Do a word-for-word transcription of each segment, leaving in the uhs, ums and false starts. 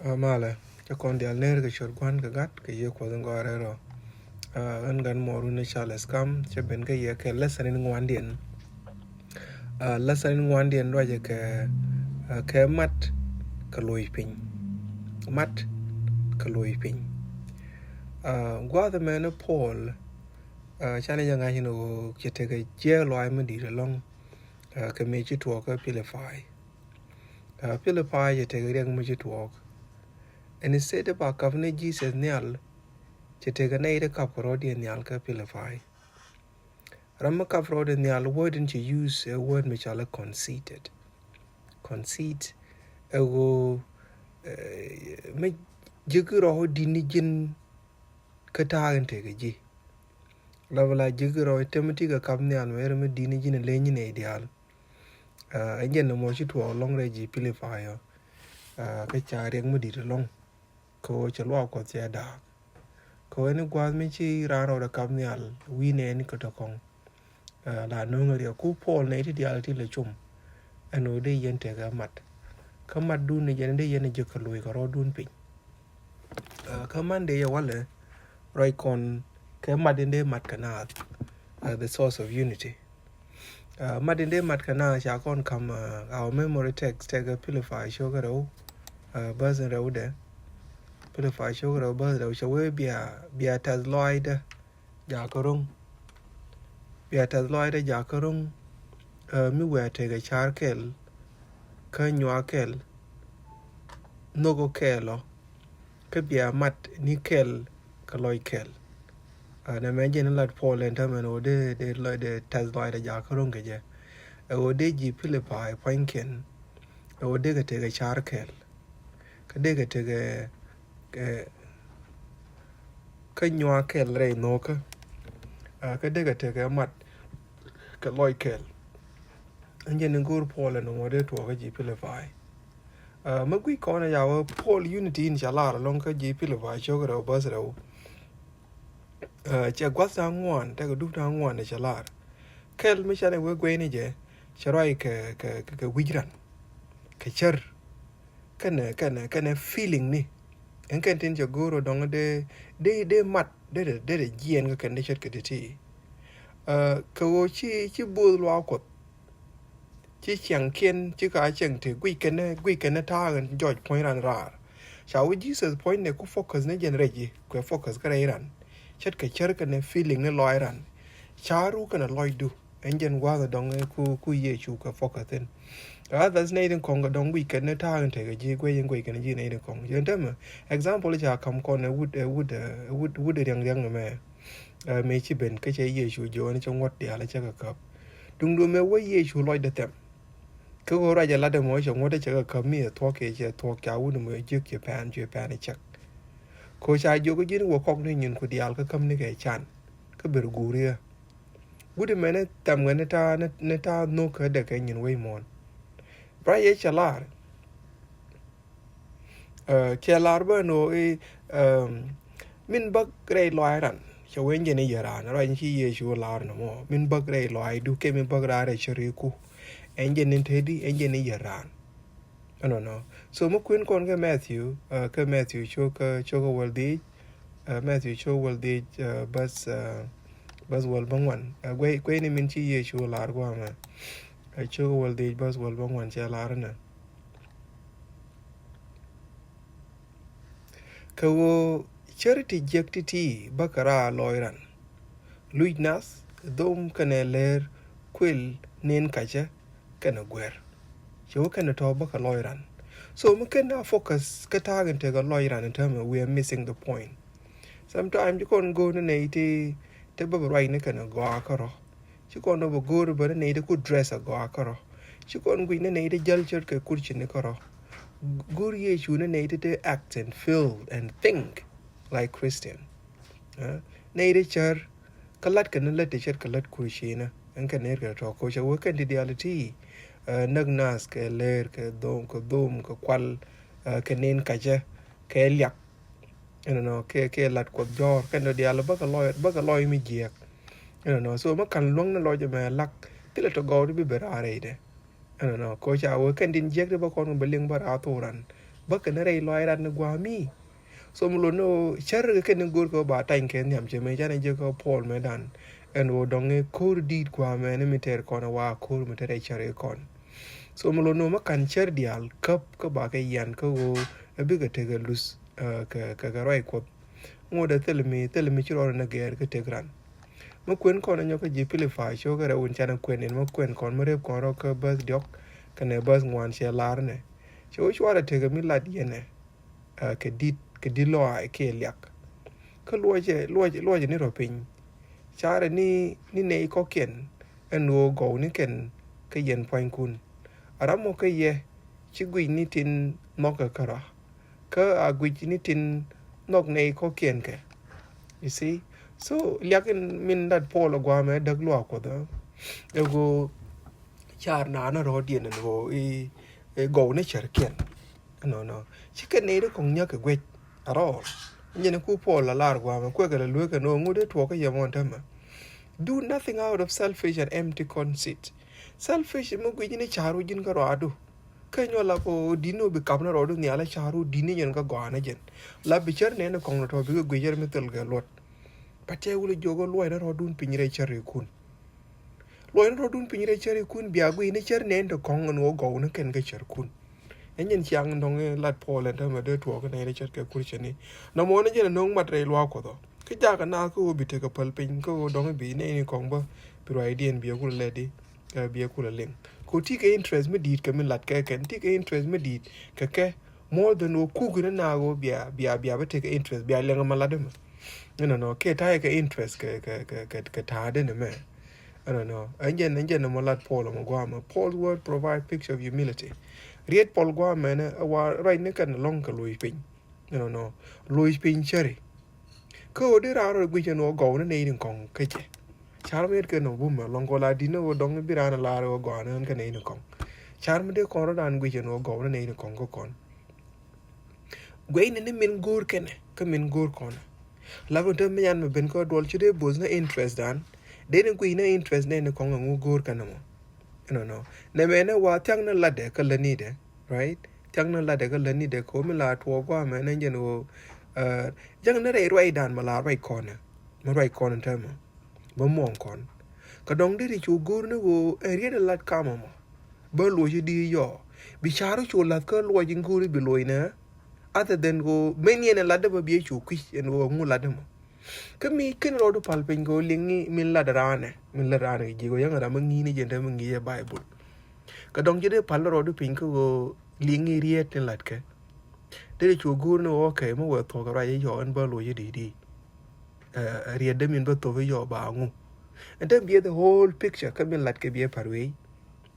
Ɛ malɛ, cä kɔn diaal ner kɛ ciöt Gua̱n kɛ Gat kɛ Yiëë Kuɔth in gɔaa rɛl rɔ. Ɛ, ɣän gat muɔɔrun ni Charles Kam, cä ben kä yɛ kɛ lesson in ŋuandiɛn. Ɛ, lesson in ŋuandiɛn ruacɛ kɛ, ɛ, kɛ mat kɛ loc piny. Mat kɛ loc piny. Ɛ, gua̱a̱th ɛmɛ ni Paul, ɛ, canɛ jɛ ŋa̱c ni ɣöö cɛ tekɛ jiɛɛk lɔaac mi di̱i̱t ɛlɔ̱ŋ, ɛ, kɛ mëë ci tuɔɔk kä Pilipay. Ɛ, Pilipay cɛ tekɛ riɛk mi ci tuɔɔk. Ɛn instead ba kap ni Jesus nhial, cɛ tekɛ nɛy ti kap kɛ rɔ̱diɛn nhial kä Pilipay. Ram mi kap rɔ̱diɛn nhial, word in cɛ use ɛ word mi cɔalɛ conceited. Conceit ɛ ɣöö, ɛ, mi ji̱ ki rɔ di̱t ni ji̱n kä ta̱a̱ in tekɛ ji̱. La bä la ji̱ ki rɔ item ti kɛ kap nhial mɛ ri mi di̱t ni ji̱n ɛ leny ni nɛy diaal. Ɛ, ɛ jɛn ɛmɔ ci tuɔɔk ɛlɔ̱ŋ rɛy ji̱ Pilipay ɔ. Ɛ, kä ca riɛk mi di̱t ɛlɔ̱ŋ. Kɛ ɣöö cɛ luaak Kuɔth cɛ da̱a̱k. Kɛ ɣöö ɛn i̱ gua̱a̱th mi ci raan rɔɔdɛ kap nhial wi̱i̱ nɛɛni kɛ tɔ̱ kɔ̱ŋ. Ɛ, la no̱o̱ŋ ɛ riɛk ku Paul nɛy ti diaal ti lɛ com. Ɛn ɣöö dee yɛn tekɛ mat. Kä matdun ni jɛn dee yɛn ɛ jiäk kɛ loc kɛ rɔɔdun piny. Ɛ, kä Monday yɛ walɛ ruac kɔn kɛ mat in dee mat kɛ naath. Ɛ, the source of unity. Ɛ, mat in dee mat kɛ naath ca kɔn ka̱m, ɛ, our memory text tekɛ Pilipay cio̱k rɛw, ɛ, bäth in rɛwdɛ. Pilipay cio̱k rɛw bäth rɛw cɛ wee bia, bia tɛth lɔaacdä jakä ro̱ŋ. Bia tɛth lɔaacdä jakä ro̱ŋ, ɛ, mi wia tekɛ ca̱r kɛl, kä nyuak kɛl, nhök ɔ kɛl ɔ, kä bia mat ni kɛl kɛ lɔc kɛl. Ɛ, nɛmɛ jɛn lat Paul ɛn täämɛ ɛn ɣöö dee, dee lɔc, dee tɛth lɔaacdä jakä ro̱ŋ kɛ jɛ. Ɛ ɣöö dee ji̱ Pilipay pua̱nykiɛn, ɛ ɣöö dee kɛ tekɛ ca̱r kɛl. Kä dee kɛ tekɛ, kɛ, kä nyuak kɛl rɛy nhökä. Ɛ, kä dee kɛ tekɛ mat kɛ lɔc kɛl. Ɛn jɛn in go̱o̱r Paul ɛn ɣöö dee tuɔɔk kä ji̱ Pilipay. Ɛ, mi guic kɔn ɛ ya wee Paul unity in ca lar ɛlɔ̱ŋ kä ji̱ Pilipay cio̱k rɛw bäth rɛw. Ɛ, cɛ gua̱th da̱ŋ ŋuan, tekɛ dup da̱ŋ ŋuan ɛ cɛ lar. Kɛl mi canɛ wee gueyni jɛ, cɛ ruac kɛ, kɛ, kɛ, kɛ wi̱c ran. Kɛ cär. Kɛnɛ, kɛnɛ, kɛnɛ feeling ni. Ɛn kɛn tin cɛ go̱o̱r ɔ dɔ̱ŋ dee, dee, dee mat, dee, dee, dee jiɛɛn kɛ kɛn dee ce̱tkɛ ti̱ti̱. Ɛ, kɛ ɣöö ci, ci bo̱o̱th luaak Kuɔth. Ci ciɛŋkiɛn, ci ka ciɛŋ ti guic kɛnɛ, guic kɛnɛ ta̱a̱ in jɔc puɔ̱ny ran raar. Ca wee Jesus puɔ̱nydɛ ku focus ni jɛn rɛc i̱, kuɛ focus kä rɛy ran. Ce̱tkɛ cär kɛnɛ feeling ni lɔaac ran. Ca̱ru kɛnɛ lɔcdu. Ɛn jɛn gua̱a̱th ɛ dɔ̱ŋ ku, ku Yecu kɛ focus thi̱n. Others nɛy tin kɔ̱ŋ kɛ dɔ̱ŋ guic kɛn ni ta̱a̱ in tekɛ ji̱ guec in guec kɛn ji̱ nɛy tin kɔ̱ŋ. Jɛn täämɛ, example ca ka̱m kɔn ɛ wut, ɛ wut, ɛ wut, wut riɛŋ riɛŋ ɛmɛ. Ɛ, mëë ci ben kä cɛ Yecu jiök ni cɛ ŋuɔ̱t diaal cɛ kɛ käp. Duŋdu mëë wä Yecu lɔcdɛ thɛm. Kä ɣöö ruac ɛ latdɛ mɔ cɛ ŋuɔ̱t cɛ kɛ käp mi ɛ thuɔ̱k kɛ cɛ thuɔ̱k ca wut mɔ jiök ci pɛn, ci pɛn ɛ cɛk. Kɛ ɣöö ca jiök ji̱n wä kɔk ni nyin ku diaal kä käp ni kɛ can. Kä ber guuri ɛ. Guti mɛn ni thɛm kɛ ni ta̱a̱, ni, ni ta̱a̱ nhök kä dee kɛ nyin wec muɔ̱ɔ̱n. Ruac ɛ cɛ lar. Ɛ, cɛ lar bä ni ɣöö i̱, ɛm, min bäk rɛy lɔaac ran. Cɛ wen jɛ ni yɛ ran. Ruac ci Yecu lar ni mɔ. Min bäk rɛy lɔaacdu kɛ min bäk ran rɛy cäriku. Ɛn jɛ ni teti, ɛn jɛ ni yɛ ran. Ɛnɔnɔ. So mi kuɛn kɔn kä Matthew, ɛ, kä Matthew cio̱k, ɛ, cio̱k wäl dhieec, ɛ, Matthew cio̱k wäl dhieec, ɛ, bäth, ɛ, bäth wäl bäŋuan. Ɛ, guey, guey ni min ci Yecu lar guamɛ. Ɛ, cio̱k wäl dhieec bäth wäl bäŋuan cɛ lar inɛ. Kɛ ɣöö cär ti jiäk ti̱ti̱ bäkɛ raar lɔc ran. Luc nath, dhom kɛnɛ lɛr, kuël, nen kacä, kɛnɛ guer. Cɛ wä kɛnɛ tɔ̱ bä kɛ lɔc ran. So mi kɛn a focus kä ta̱a̱ kɛn tekɛ lɔc ran in täämɛ, we are missing the point. Sometimes ci kɔn go̱o̱r ni nɛy ti, ti bä bi ruac ni kɛnɛ gɔaa kärɔ̱. Ci kɔn bä go̱o̱r bä ni nɛy ti ku dress a gɔaa kärɔ̱. Ci kɔn guic ni nɛy ti jäl ce̱tkɛ kurci ni kärɔ̱. Go̱o̱r Yecu ni nɛy ti ti act and feel and think like Christian. Ɛ? Nɛy ti cär kä la̱t kɛn ni lät ti ce̱tkɛ lät kurcinä. Ɛn kɛn ni rkɛ tɔ̱ ko̱c a wee kɛn ti diaal ti, ɛ, näk nath kɛ lɛr kɛ dhom, kɛ dhom kɛ kual, ɛ, kɛ nen kacä kɛ liak. Ɛnɔnɔ kɛ, kɛ lat Kuɔth jɔ̱ɔ̱r kɛn ti diaal bäkɛ lɔc, bäkɛ lɔc mi jiɛk. Ɛnɔnɔ so mi ka̱n luäŋ ni lɔc ɛmɛ lak thilɛ tɔ gɔw ti bi ben raar rɛydɛ. Ɛnɔnɔ ko̱ ca wee kɛn tin jiɛk ti bä kɔn bɛ liŋ bä raar thok ran. bä kɛn rɛy lɔac rat ni gua̱a̱ mi. So mi lot ni ɣöö cär kɛ kɛn ni go̱o̱r kɛ ɣöö ba tany kɛ nhiam cɛ mɛ canɛ jɛ kɛ Paul mɛ dan ɛn ɣöö dɔŋ ɛ ko̱r di̱i̱t gua̱a̱ mɛ ni mi tɛɛr kɔn ɛ wa ko̱r mi tɛɛr ɛ cär kɔn. So mi lot ni ɣöö mɛ ka̱n cär diaal käp kä ba kɛ yian kä ɣöö ɛ bikɛ tekɛ luth kɛ kɛ ruac Kuɔth. Ŋot ɛ thil mi thil mi ci rɔɔdɛ ni gɛɛr kä tek ran. Mä kuën kɔn anyɔk kä ji̱ Pilipai cokɛ rɛw in canɛ kuɛn in mä kuɛn kɔn mä rep kɔn rɔ kä bäth diɔk kɛnɛ bäth ŋuan cɛ lar nɛ. Cɛ wä cuarɛ tekɛ mi lat yɛnɛ kɛ dit kɛ dit lɔaac kiɛ liak. Kä luɔcɛ luɔcɛ luɔcɛ ni rɔ piny. Carɛ ni ni nɛy kɔkiɛn ɛn ɣöö gɔw ni kɛn kä yɛn puanykun. A ram mɔ kä yɛ ci guic ni tin nhɔkɛ kärɔa. Kä a guic ni tin nhɔk nɛy kɔkiɛn kɛ. You see? So liak in min dat Paul a guamɛ däk luaak Kuɔth ɛ ɣöö car na ni rɔɔdiɛn ɛn ɣöö i gɔw ni cärkiɛn. Ɛnɔnɔ ci kɛ nɛy ri kɔŋ nyäk kɛ guec at all. Nyɛn ku Paul a lar guamɛ kuɛ kɛ lɛ luek ɛn ɣöö ŋut dee tuɔɔk kä yɛ mɔn tämɛ. Do nothing out of selfish and empty conceit. Selfish mi guic ni car wä ji̱n kä rɔadu. Kä nyɔ la ko di̱n ni wä bi kap ni rɔɔdu nhial a ca̱r wä di̱n ni nyɛn kä gɔaa ni jɛn. La bi cär nɛn ni kɔŋ ni tɔ bikɛ guic cär mi thil kɛ luɔt. But cɛ wulɛ jiök ɣöö luɔc ni rɔɔdun piny rɛy cär ikun. Luɔc ni rɔɔdun piny rɛy cär ikun bia guic ni cär nɛn ti kɔŋ ni wä gɔw ni kɛn kä cärkun. Ɛn nyɛn ciaŋ dɔŋ i̱ lat Paul ɛn tämɛ dee tuɔɔk ni rɛy cär kɛ kur cɛ ni. Nɔmɔ ni jɛn ɛ no̱o̱ŋ mat rɛy luaak Kuɔth ɔ. Kä jakä naath kä ɣöö bi tekɛ päl piny kä ɣöö dɔŋ i̱ bi nɛy ni kɔŋ bä bi ruacdiɛn bi ɛ kulɛ lɛt i̱ ɛ bi ɛ kulɛ liŋ. Ko ti kɛ interest mi di̱i̱t kɛ mi lat kɛ kɛn ti kɛ interest mi di̱i̱t kɛ kɛ more than wä kuk ni na wä bia bia bia bä tekɛ interest bia liŋ ma lat dämɛ. Ɛnɔnɔ kɛ ta̱a̱ kɛ interest kɛ kɛ kɛ kɛ ta̱a̱ dɛn mɛ. Ɛnɔnɔ ɛn jɛn ɛn jɛn mɔ lat Paul mɔ guamɛ. Paul's word provide picture of humility. Riet Paul guamɛ ni ɛ wa ruac ni kɛn lɔŋ kɛ loc piny. Ɛnɔnɔ loc piny cäri. Kä ɣöö di raan rɔ guic ɛn ɣöö gɔw ni nɛy rin kɔŋ kä jɛ. Car mi yet kɛ nɔ bumɛ lɔŋ kɔ la di̱t ni ɣöö dɔŋ bi raan lar ɣöö gɔw ni ɣän kä nɛy rin kɔŋ. Car mi dee kɔn rɔ raan guic ɛn ɣöö gɔw ni nɛy rin kɔŋ kä kɔn. Guɛy ni ni min go̱o̱r kɛnɛ kä min go̱o̱r kɔn. La bi te mi yan mi ben kä duɔl ci dee both ni interest dan. Dee ni guic ni interest nɛy rin kɔŋ ɛŋu go̱o̱r kɛnɛ mɔ. Ɛnɔnɔ nɛ mɛ ni wa thiaŋ ni latdɛ kä lätnidɛ. Right? Thiaŋ ni latdɛ kä lätnidɛ kɛ ɣöö mi la tuɔɔk guamɛ ni jɛn ɣöö jaŋ ni rɛy ruacdan ma la ruac kɔnɛ. Ma ruac kɔnɛ täämɛ. Bä muɔŋ kɔn. Kä dɔŋ deri cu go̱o̱r ni ɣöö ɛ riet ɛ lat kamɛ mɔ. Bä luɔc i̱ di yɔ bi car i̱ cu lath kä luɔc in go̱o̱r i̱ bi luɔc nɛ. Other than ɣöö men yɛn ɛ latdä bä bi ɛ cu kui̱c ɛn ɣöö ŋu latdä mɔ. Kä mi ken rɔɔdu pal piny kɛ ɣöö liŋ i̱ min lat raanɛ min lat raanɛ kɛ ji̱ ɣöö yäŋ ram mi ŋi̱i̱n i̱ jɛn te mi ŋi̱i̱c ɛ Baibul. Kä dɔŋ ci dee pal rɔɔdu piny kä ɣöö liŋ i̱ riet tin latkɛ. Dee cu go̱o̱r ni ɣöö kɛ mi wee thuɔ̱k ruac i̱ yɔɔ ɛn bä loc i̱ di̱i̱t i̱ riet dee min bä thop i̱ yɔɔ ba ŋu. Ɛn te biɛ the whole picture kä min latkɛ biɛ par wee.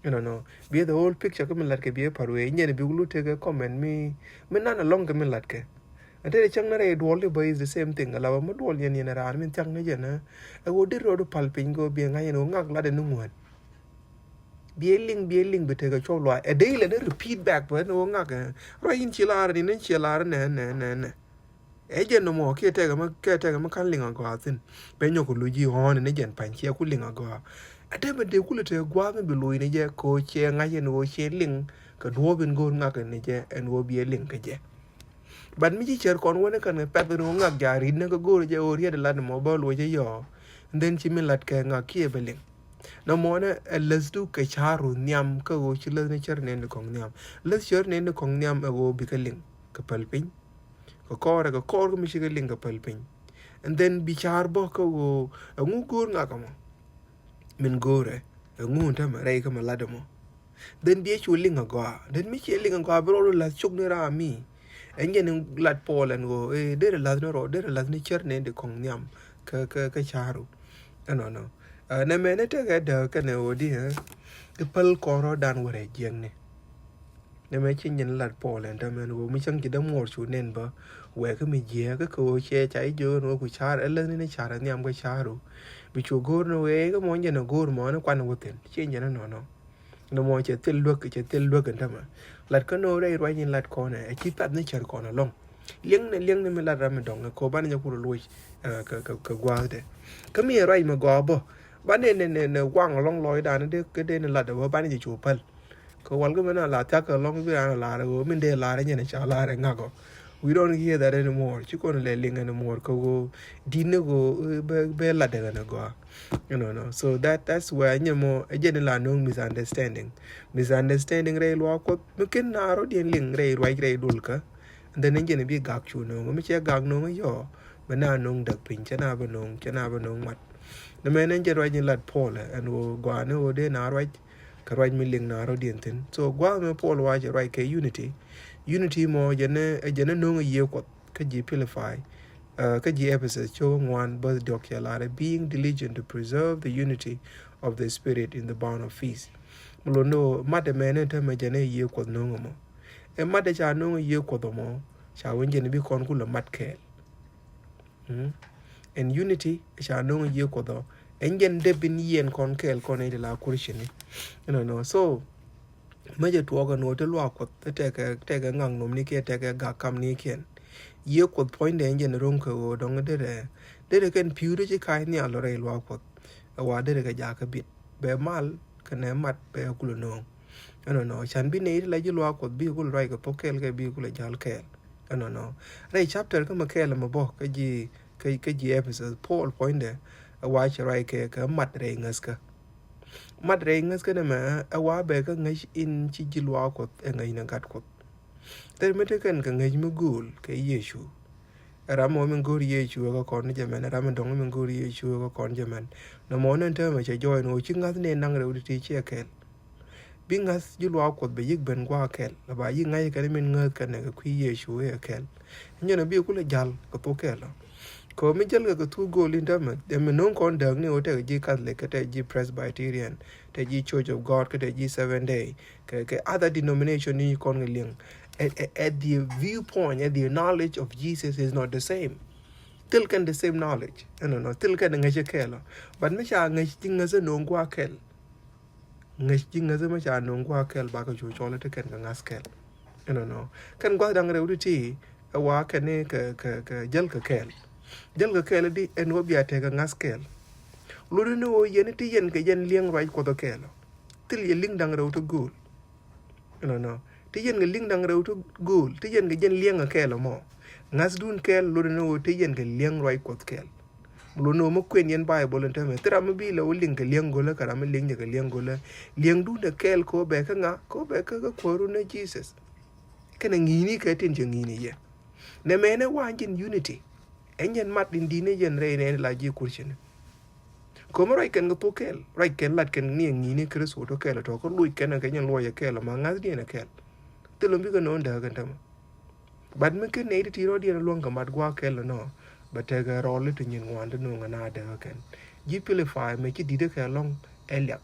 Ɛnɔnɔ biɛ the whole picture kä min latkɛ biɛ par wee nyɛn bi wulu tekɛ comment mi mi nan alɔŋ kɛ min latkɛ. Ɛn te cäŋ ni rɛy duɔl ti bä is the same thing ala bä mi duɔl yɛn yɛn raan min thiaŋ ni jɛn ɛ ɣöö deri rɔɔdu pal piny kɛ ɣöö biɛ ŋa̱c yɛn ɣöö ŋak latdɛ ni ŋuän. Biɛ liŋ biɛ liŋ bi tekɛ cuɔp luaac ɛ dee ilɛ ni repeat back bä ni ɣöö ŋak ɛ ruac in ci lar in in ci lar nɛ nɛ nɛ nɛ. Ɛ jɛn nɔmɔ kiɛ tɛkɛ mi kiɛ tɛkɛ mi ka̱n liŋ agɔaa thi̱n. Bɛ nyɔk kɛ luc ji̱ ɣɔ̱ɔ̱n ni jɛn pa̱ny ciɛ ku liŋ agɔaa. Ɛ te bɛ dee kulɛ te gua̱a̱th mi bi loc ni jɛ kɛ ɣöö ciɛ ŋa̱c ɛn ɣöö ciɛ liŋ kɛ duɔ̱ɔ̱p in go̱o̱r ŋak ni jɛ ɛn ɣöö biɛ liŋ kɛ jɛ. But mi ci cär kɔn wä ni kɛn kɛ pɛth in ɣöö ŋak ja̱a̱ ri̱t ni kɛ go̱o̱r jɛ ɣöö riɛt lat mɔ bä luɔc ɛ yɔɔ. Then ci min lat kɛ ŋak kiɛ bɛ liŋ. Nɔmɔ ni ɛ läthdu kɛ ca̱ru nhiam kä ɣöö ci läth ni cär nɛn ni kɔŋ nhiam. Läth cär nɛn ni kɔŋ nhiam ɛ ɣöö bikɛ liŋ kɛ päl piny. Kɛ kɔɔrɛ kɛ kɔɔr kä mi cikɛ liŋ kɛ päl piny. And then bi ca̱r bä kä ɣöö ɛŋu go̱o̱r ŋak ɛmɔ. Min go̱o̱rɛ ɛŋu tämɛ rɛy kä mi lat ɛmɔ. Then bi cu liŋ agɔaa. Then mi ciɛ liŋ agɔaa bi rɔɔdu la̱th cuk ni ram mi. Ɛn jɛn in lat Paul ɛn ɣöö ɛ derɛ la̱th ni rɔɔdu derɛ la̱th ni cär nɛn di kɔŋ nhiam kä kä kä ca̱ru. Ɛnɔnɔ. Nɛ mɛ ni tekɛ dääk kɛnɛ ɣöö di ɛ i̱ päl kɔn rɔɔdan wärɛ jiäkni. Nɛ mɛ ci nyin lat Paul ɛn tämɛn ɣöö mi cäŋ ci dämuɔɔr cu nɛn bä wɛɛkä mi jiääk kä kɛ ɣöö cɛ ca i̱ jiök ɛn ɣöö ku ca̱r ɛ läthni ni ca̱r ɛ nhiam kä ca̱ru. Bi cu go̱o̱r ni wee kä mɔ jɛn ɛ go̱o̱r mɔ ni kuan ɛ wä thi̱n ci jɛn ɛ nɔnɔ. Nɛ mɔ cɛ thil luäk cɛ thil luäk ɛn tämɛ. Lat kä no̱o̱ŋ rɛy ruac in lat kɔn ɛ ci path ni cär kɔn ɛlɔ̱ŋ. Liɛŋ ni liɛŋ ni mi lat ram mi dɔ̱ŋ ɛ kɔ banɛ jɛ kulɛ luɔc kɛ gua̱a̱thdɛ. Kä mi ɛ ruac mi gɔaa bä banɛ nɛ nɛ waŋ ɛlɔ̱ŋ lɔcdan dee kä dee ni lat ɛ bä banɛ jɛ cu päl. Kɛ wal kä mɛn a la thiak kɛ lɔŋ bi ran a lar ɣöö min dee lar nyɛn a ca lar ɛ ŋak ɔ. We don't hear that anymore. Ci kɔn lɛ liŋ anymore kɛ ɣöö di̱t ni ɣöö bɛ lat dee kɛn a gɔaa. You know, no. So that that's where nyɛ mɔ ɛ jɛn la no̱o̱ŋ misunderstanding. Misunderstanding rɛy luaak Kuɔth mi ken na rɔ diɛn liŋ rɛy ruac rɛy dol kä. And then jɛn bi gak cu no̱o̱ŋ mi cɛ gak no̱o̱ŋ yɔ. Bɛ na no̱o̱ŋ däk piny cɛ na bɛ no̱o̱ŋ cɛ na bɛ no̱o̱ŋ mat. Ni mɛn ɛn jɛ ruac in lat Paul ɛn ɣöö gɔaa ni ɣöö dee na ruac kɛ ruac mi liŋ na rɔ diɛn thin. So gua̱a̱th mi Paul wac ruac kɛ unity. Unity mɔ jɛn jɛn no̱o̱ŋ yiëë Kuɔth kä ji̱ Philippi. Kä ji̱ Ephesus cok ŋuan bäth diɔk cɛ lar being diligent to preserve the unity of the spirit in the bond of peace. Mi lon ni ɣöö mat ɛmɛn in täämɛ jɛn ɛ yiëë Kuɔth no̱o̱ŋ ɛmɔ. Ɛ mat ɛ ca no̱o̱ŋ yiëë Kuɔth ɛmɔ ca wen jɛn bi kɔn kulɛ mat kɛɛl. Mm. Ɛn unity ɛ ca no̱o̱ŋ yiëë Kuɔth ɔ ɛn jɛn dee bin yiɛn kɔn kɛɛl kɔn ɛ ti la kurcini. Ɛnɔ nɔ so mecɛ tuɔɔk ɛn ɣöö te luaak Kuɔth te tɛkɛ tɛkɛ ŋak nomni kiɛ tɛkɛ gak kamni kiɛn. Yiëë Kuɔth puɔ̱nydɛ ɛn jɛn ro̱ŋ kɛ ɣöö dɔ̱ŋ derɛ derɛ kɛn pi̱wdɛ ci ka̱c nhial rɛy luaak Kuɔth. Ɛ wa derɛ kɛ jakä bit bɛ mal kɛnɛ mat bɛ kulɛ no̱o̱ŋ. Ɛnɔ nɔ can bi nɛy ti la ji̱ luaak Kuɔth bi kulɛ ruac kɛ thok kɛɛl kɛ bi kulɛ jal kɛɛl. Ɛnɔ nɔ rɛy chapter kä mɛ kɛɛl mɛ bɔ kä ji̱ kä ji̱ Ephesus Paul puɔ̱nydɛ ɛ wa cɛ ruac kɛ kɛ mat rɛy ŋäthkä. Mat rɛy ŋäthkä nɛ mɛ ɛ wa bɛ kä ŋäc in ci ji̱ luaak Kuɔth ɛ ŋäc nɛ gat Kuɔth. Thil mi te kɛn kɛ ŋäc mi gööl kɛ Yecu. Ɛ ram mɔ min go̱o̱r Yecu ɛ kɛ kɔn jɛ mɛn, ɛ ram mi dɔ̱ŋ min go̱o̱r Yecu ɛ kɛ kɔn jɛ mɛn. Nɔmɔ nɛn täämɛ cɛ jɔɔy ni ɣöö ci ŋa̱th nɛn naŋ rɛw ti ti ciɛ kɛl. Bi ŋa̱th ji̱ luaak Kuɔth bɛ yi̱k ben gua̱a̱k kɛl la ba yi̱k ŋa̱c kɛn min ŋäth kɛn kɛ kui̱ Yecu ɛ kɛl. Nyɛn ɔ bi kulɛ jal kɛ thok kɛl ɔ. Kɛ ɣöö mi jäl kɛ kɛ thuk gööl in täämɛ ɛ mi no̱o̱ŋ kɔn dääk ni ɣöö tekɛ ji̱ Catholic kä tekɛ ji̱ Presbyterian tekɛ ji̱ Church of God kä tekɛ ji̱ Seventh Day. Kɛ kɛ other denomination ni kɔn kɛ liŋ. At, at, at the viewpoint, at the knowledge of Jesus is not the same. Thil kɛn the same knowledge. Ɛnɔ nɔ thil kɛn ŋäcä kɛɛl ɔ. But mi ca ŋäc ji̱ ŋäcä no̱o̱ŋ gua̱a̱k kɛl. Ŋäc ji̱ ŋäcä mi ca no̱o̱ŋ gua̱a̱k kɛl bakɛ cu cɔl ɛ ti kɛn kɛ ŋa̱th kɛl. Ɛnɔ nɔ kɛn gua̱th da̱ŋ rɛw ti ti ɛ wa kɛn ni kɛ kɛ kɛ jäl kɛ kɛɛl. Jäl kɛ kɛɛl di ɛn wä bia tekɛ ŋa̱th kɛɛl. Luri ni wä yɛn ti yɛn kɛ yɛn liɛŋ ruac Kuɔth ɔ kɛɛl ɔ. Thil yɛ liŋ da̱ŋ rɛw ti gööl. Ɛnɔ nɔ ti yɛn kɛ liŋ da̱ŋ rɛw ti gööl ti yɛn kɛ yɛn liɛŋ ɛ kɛɛl ɛmɔ. Ŋa̱thdun kɛɛl lotdɛ ni ɣöö ti yɛn kɛ liɛŋ ruac Kuɔth kɛɛl. Mi lot ni ɣöö mi kuɛn yɛn Baibol ɛn täämɛ thil ram mi bi lɛ wä liŋ kɛ liɛŋ gölä kɛ ram mi liŋ jɛ kɛ liɛŋ gölä. Liɛŋdun ɛ kɛɛl kɛ ɣöö bɛ kä ŋa kɛ ɣöö bɛ kä kä Kuääru ni Jesus. Kɛnɛ ŋi̱i̱ni kɛ tin cɛ ŋi̱i̱ni yɛ. Nɛ mɛnɛ wa ji̱n unity. Ɛn yɛn mat in di̱t ni yɛn rɛy nɛn la ji̱ kurcini. Ko̱mi ruac kɛn kɛ thok kɛɛl ruac kɛn lat kɛn ni ɛ ŋi̱i̱ni Kritho tɔ kɛɛl tɔ kä loc kɛn kɛ nyɛn luɔcɛ kɛɛl ma ŋa̱thdiɛn ɛ kɛɛl. Thil ɔ bikɛ no̱o̱ŋ dääk kɛn tämɛ. But mi ken nɛy ti ti rɔ̱diɛn luäŋ kɛ mat gua̱a̱k kɛɛl ɛnɔ bɛ tekɛ rɔɔl ti nyin ŋuan ti no̱o̱ŋ ɛn a dääk kɛn. Ji̱ Pilipay mɛ ci di̱t kɛ lɔ̱ŋ ɛ liak.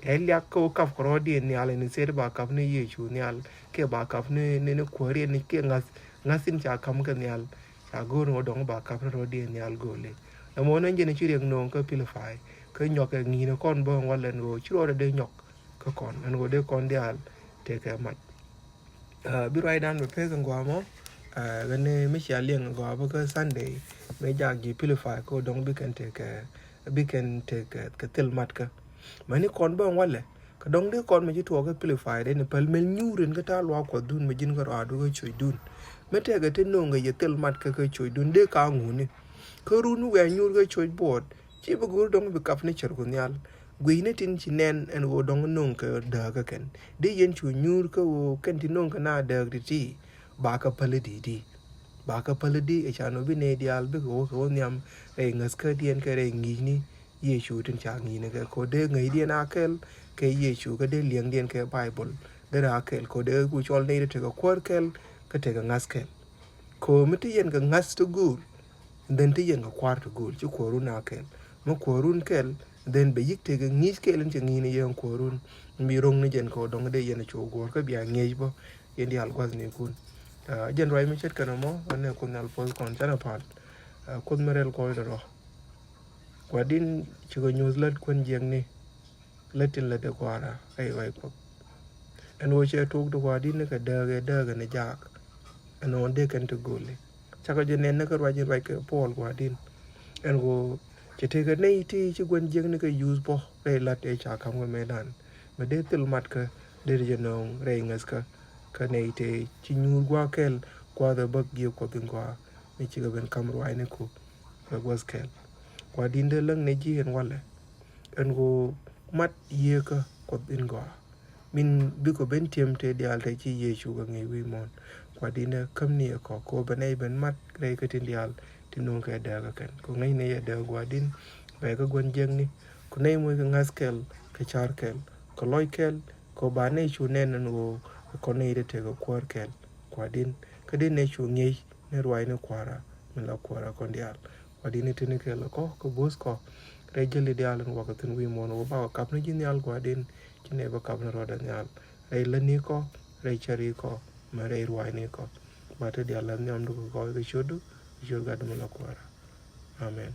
Ɛ liak kä wä kap kɛ rɔɔdiɛn nhial in thiet ba kap ni Yecu nhial kɛ ba kap ni ni ni kuääriɛn ni kɛ ŋa̱th ŋa̱th in ca kam kɛ nhial. Ca go̱o̱r ni wä dɔ̱ŋ ba kap ni rɔɔdiɛn nhial go̱o̱li. Ɛmɔ ni jɛn ci riɛk no̱o̱ŋ kä Pilipay kä nyɔk ɛ ŋi̱i̱n ɛ kɔn bä ɛn walɛ ɛn ɣöö ci rɔɔdɛ dee nyɔk kä kɔn ɛn ɣöö dee kɔn diaal tekɛ mac. Bi ruacdan bɛ pek in gɔaa mɔ. Ɣän ni mi cia liɛŋ in gɔaa bä kä Sunday mi jak ji̱ Pilipay kä dɔ̱ŋ bi kɛn tekɛ bi kɛn tekɛ kɛ thil mat kä. Mɛni kɔn bä in walɛ kä dɔ̱ŋ dee kɔn mi ci tuɔɔk kä Pilipay dee ni päl mel nyuur in kä ta̱a̱ luaak Kuɔthdun mi ji̱n kä rɔaadu kä cuɔ̱cdun. Mi tekɛ ti no̱o̱ŋ kɛ yɛ thil mat kä kä cuɔ̱cdun dee ka ŋuni. Kä run mi wiaa nyuur kä cuɔ̱c buɔɔt ci bi go̱o̱r dɔ̱ŋ bi kap ni cär ku nhial. Gui̱cni tin ci nɛn ɛn ɣöö dɔ̱ŋ no̱o̱ŋ kɛ dääk kä kɛn. Di yɛn cu nyuur kä ɣöö kɛn ti no̱o̱ŋ kɛ na dääk ti̱ti̱. Ba kä päl i̱di di. Ba kä päl i̱di ɛ ca nɔ bi nɛy diaal bikɛ wä kɛ wä nhiam rɛy ŋäthkädiɛn kɛ rɛy ŋi̱i̱cni. Yecu tin ca ŋi̱i̱cni kɛ ko̱ dee ŋäcdiɛn a kɛl kɛ Yecu kä dee liɛŋdiɛn kɛ Baibol. Dee rɛ a kɛl ko̱ dee ku cɔl nɛy ti tekɛ kuäär kɛl kä tekɛ ŋa̱th kɛl. Ko̱ mi ti yɛn kɛ ŋa̱th ti go̱o̱l. Then ti yɛn kɛ kua̱r ti go̱o̱l ci kuäärun a kɛl. Mi kuäärun kɛl then bɛ yi̱k tekɛ ŋi̱i̱c kɛl in cɛ ŋi̱i̱cni yɛn kuäärun. Mi ro̱ŋni jɛn kɛ wä dɔ̱ŋ dee yɛn cu guɔ̱ɔ̱r kä bia ŋi̱eec bä. Yɛn diaal gua̱thnikun. Jɛn ruac mi ce̱tkɛ nɔmɔ ɣän ɛ Kuoth Nhial puɔ̱th kɔn canɛ pa̱l. Kuoth mi rɛl kɔc rɔ rɔ. Gua̱di̱n cikɛ nyuuth lät kuän jiäkni. Lät tin lät ɛ Kua̱ra rɛy ruac Kuɔth. Ɛn ɣöö cɛ tok ti Kua̱di̱n ni kɛ dääk ɛ dääk ɛn ɛ jaak. Ɛn ɣöö dee kɛn ti go̱o̱li. Cakɔ jɛ nɛn ni kä ruac in ruac kɛ Puɔl Gua̱di̱n. Ɛn ɣöö cɛ tekɛ nɛy ti ci gua̱n jiäkni kɛ yuuth bä rɛy la̱t ëë ca ka̱m kɛ mëëdan. Mi dee thil mat kä dee jɛ nööŋ rɛy ŋäthkä. Kä nɛy tëë ci nyuur gua̱a̱th kɛl, gua̱a̱th ɛ bäk jiɛ Kuɔth in gɔaa, mi cikɛ ben ka̱m ruaacni ku kɛ gua̱th kɛl. Gua̱di̱n dee läŋ nɛ ji̱ ɛn walɛ, ɛn ɣöö mat yieekä Kuɔth in gɔaa, min bikɔ ben tiɛm tëë diaal tëë ci Yecu kɛ ŋi̱i̱c wi̱i̱ muɔ̱ɔ̱n. Gua̱di̱n dee käm ni ɛ kɔ kɛ ɣöö bɛ nɛy ben mat rɛy kä tin diaal ti nööŋ kɛ dääkä kɛn. Kɛ ŋäc nɛy ɛ dääk Gua̱di̱n, bɛ kɛ gua̱n jiäkni, kɛ nɛy moc kɛ ŋa̱th kɛl, kɛ ca̱r kɛl, kɛ lɔc kɛl, kɛ ɣöö ba nɛy cu nɛn ɛn ɣöö kɔn nɛy dee tekɛ kuäär kɛl. Gua̱di̱n, kä dee nɛy cu ŋi̱eec ni ruaacni kua̱rä min la kuäärä kɔn diaal. Gua̱di̱n, i̱ tini kɛl kɔ kɛ buɔ̱th kɔ rɛy jäli diaal in wakɛ thi̱n wi̱i̱ muɔ̱ɔ̱n, ɣöö bakɔ kap ni ji̱ nhial Gua̱di̱n, ci nɛy bä kap ni rɔɔdɛ nhial rɛy lätni kɔ, rɛy cäri kɔ, mɛ rɛy ruaacni kɔ. Ba te diaal la nhiamdu kɛ gɔɔy kɛ ciötdu, kɛ ciöt Gatdu mi la kuäärä. Amen.